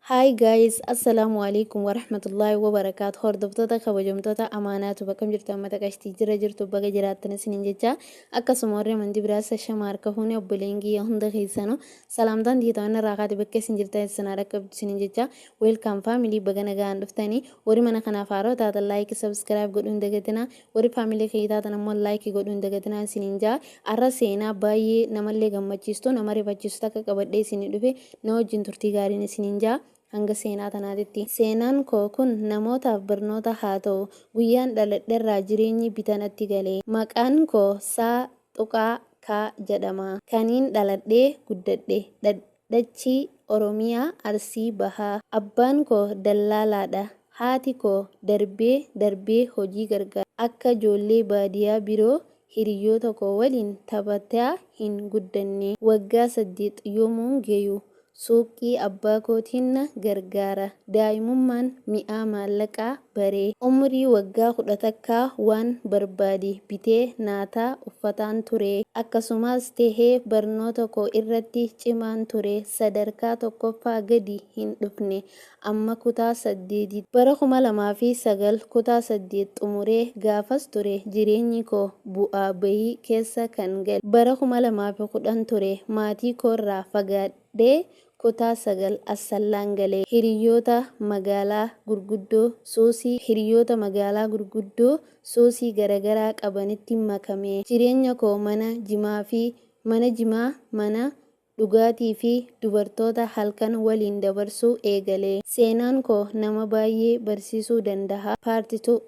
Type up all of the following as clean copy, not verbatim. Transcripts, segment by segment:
Hi guys, Assalamu alaikum warahmatullahi wabarakatuh. Hordoftoota kabajamtoota amaanaatu bakkam jirtu ammata qashtii jira jirtu baga jiraattan isiniin jecha akkasuma warri amantii biraas shama harka fuune obboleen kiyya hunda keessanu salaamtaan tiitoon irraa kaate bakka isin jirtan isin haadha qabdu isiniin jecha welcome family baga nagaan dhuftanii warri mana kanaaf haaroo taatan like subscribe godhuu hin dagatinaa warri family kiyya taatan ammoo like godhuu hin dagatinaa isiniin jaa arra seenaa baay'ee namallee gammachiistu nama rifachiistu takka qabadhee isinii dhufe na wajjin turtii gaariin isiniin jaa hanga seenaa tanaatitti. Seenaan koo kun namootaaf barnoota haa ta'u. Guyyaan dhaladherraa jireenyi bitanatti gale. Maqaan koo Saa Tuqaa K jedhama. Kaniin dhaladhee guddadhe Dhadhachii Oromiyaa Arsii Bahaa. Abbaan koo dallaalaadha. Haati koo darbee darbee hojii gargaara. Akka joollee baadiyaa biroo Hiriyyoota koo waliin taphataa hin guddanne. Waggaa 8 yommuun geyu suuqqii abbaa kootiin na gargaara. Daa'imummaan mi'aa maallaqaa bare. Umrii waggaa kudha takkaa waan barbaade bitee naataa uffataan ture. Akkasumas tehee barnoota koo irratti cimaan ture. Sadarkaa tokkoffaa gadi hin dhufne. Amma kutaa saddeetitti. Bara 2009 kutaa 8 xumuree gaafas ture jireenyi koo bu'aa bayii keessa kan gale. Bara 2010 ture maatii koorraa fagaadhee kutaa 9 Assallaan gale. Hiriyyoota magaalaa gurguddoo suusii Hiriyyoota magaalaa gurguddoo suusii garagaraa qabanitti makame. Jireenya koo mana jimaa fi mana jimaa, mana dhugaatii fi dubartoota halkan waliin dabarsuu eegale. Seenaan koo nama baayyee barsiisuu dandaha. Part 2.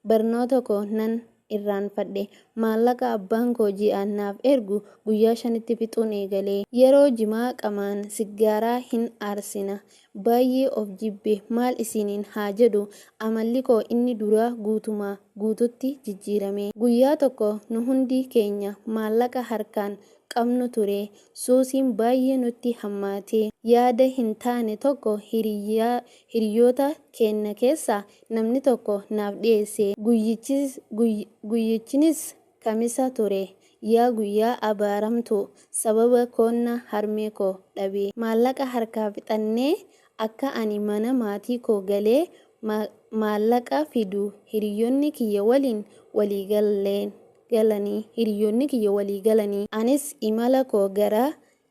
Barnoota koo nan irraanfadhe. Maallaqa abbaan koo ji'aan naaf ergu guyyaa shanitti fixuun eegale. Yeroo jimaa qamaan siggaaraa hin aarsina. Baayyee of jibbe maal isiniin haa jedhu amalli koo inni duraa guutumaa guututti jijjiirame. Guyyaa tokko nu hundi keenya maallaqa harkaan qabnu ture. Suusiin baayyee nutti hammaate. Yaada hin taane tokko hiriyoota keenna keessaa namni tokko naaf dhiyeesse. Guyyichinis Kamisa ture. Yaa guyyaa abaaramtuu! Sababa koonna harmee koo dhabe. Maallaqa harkaa fixannee akka ani mana maatii koo galee maallaqa fidu hiriyoonni kiyya waliin walii galanii hiriyoonni kiyya walii galanii. Anis imala koo gara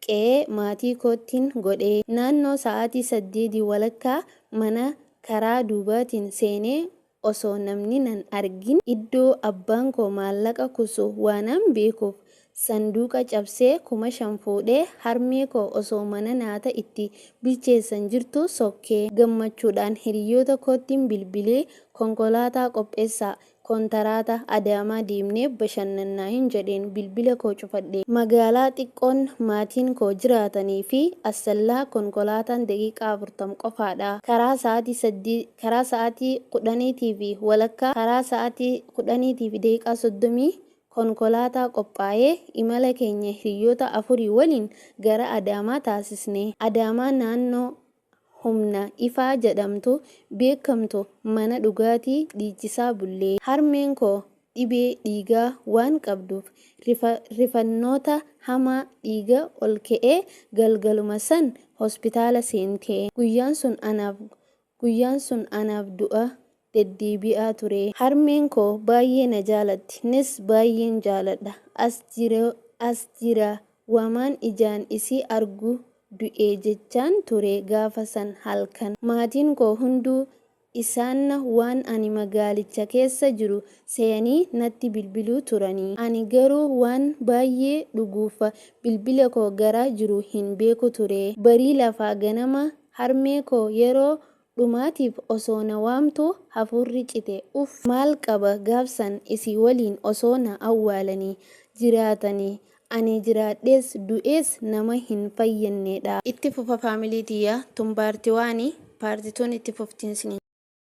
qe'ee maatii koottin godhe. Naannoo sa'aatii saddeetii walakkaa mana karaa duubaatiin seenee osoo namni nan argin iddoo abbaan koo maallaqa kusu waanan beekuuf sanduuqa cabsee 5000 fuudhee harmee koo osoo mana naata itti bilcheessan jirtuu sokke. Gammachuudhaan hiriyyoota koottin bilbilee konkolaataa qopheessaa Kontaraata Adaamaa deemnee bashannannaahin jedheen bilbila koo cufadhe. Magaalaa xiqqoon maatiin koo jiraatanii fi Assallaa konkolaataan daqiiqaa 40 qofaadha. Karaa sa'aatii saddee karaa sa'aatii kudhaniitii fi walakkaa karaa sa'aatii 10:30 konkolaataa qophaa'ee imala keenya hiriyyoota afurii waliin gara Adaamaa taasisne. Adaamaa naannoo humna ifaa jedhamtu beekamtu mana dhugaatii dhiichisaa bulle. Harmeen koo dhibee dhiigaa waan qabduuf rifannoota hamaa dhiiga ol ka'ee galgaluma san hospitaala seente. Guyyaan sun anaaf Guyyaan sun anaaf du'a deddeebi'aa ture. Harmeen koo baay'ee na jaalatti, nis baay'een jaaladha. As As jira wamaan ijaan isii argu du'e jechaan ture gaafa san halkan. Maatiin koo hunduu isaanna waan ani magaalicha keessa jiru seyanii natti bilbiluu turani. Ani garuu waan baay'ee dhuguuffa bilbila koo gara jiru hin beeku ture. Barii lafaa ganama Harmee koo yeroo dhumaatiif osoo na waamtuu hafuurri cite. Uff! Maal qaba gaaf san isii waliin osoo na awwaalanii jiraatanii. Ani jiraadhees du'ees nama hin fayyannedha. Itti fufa family tiyya tun part one part tun itti fuftiin isiniin.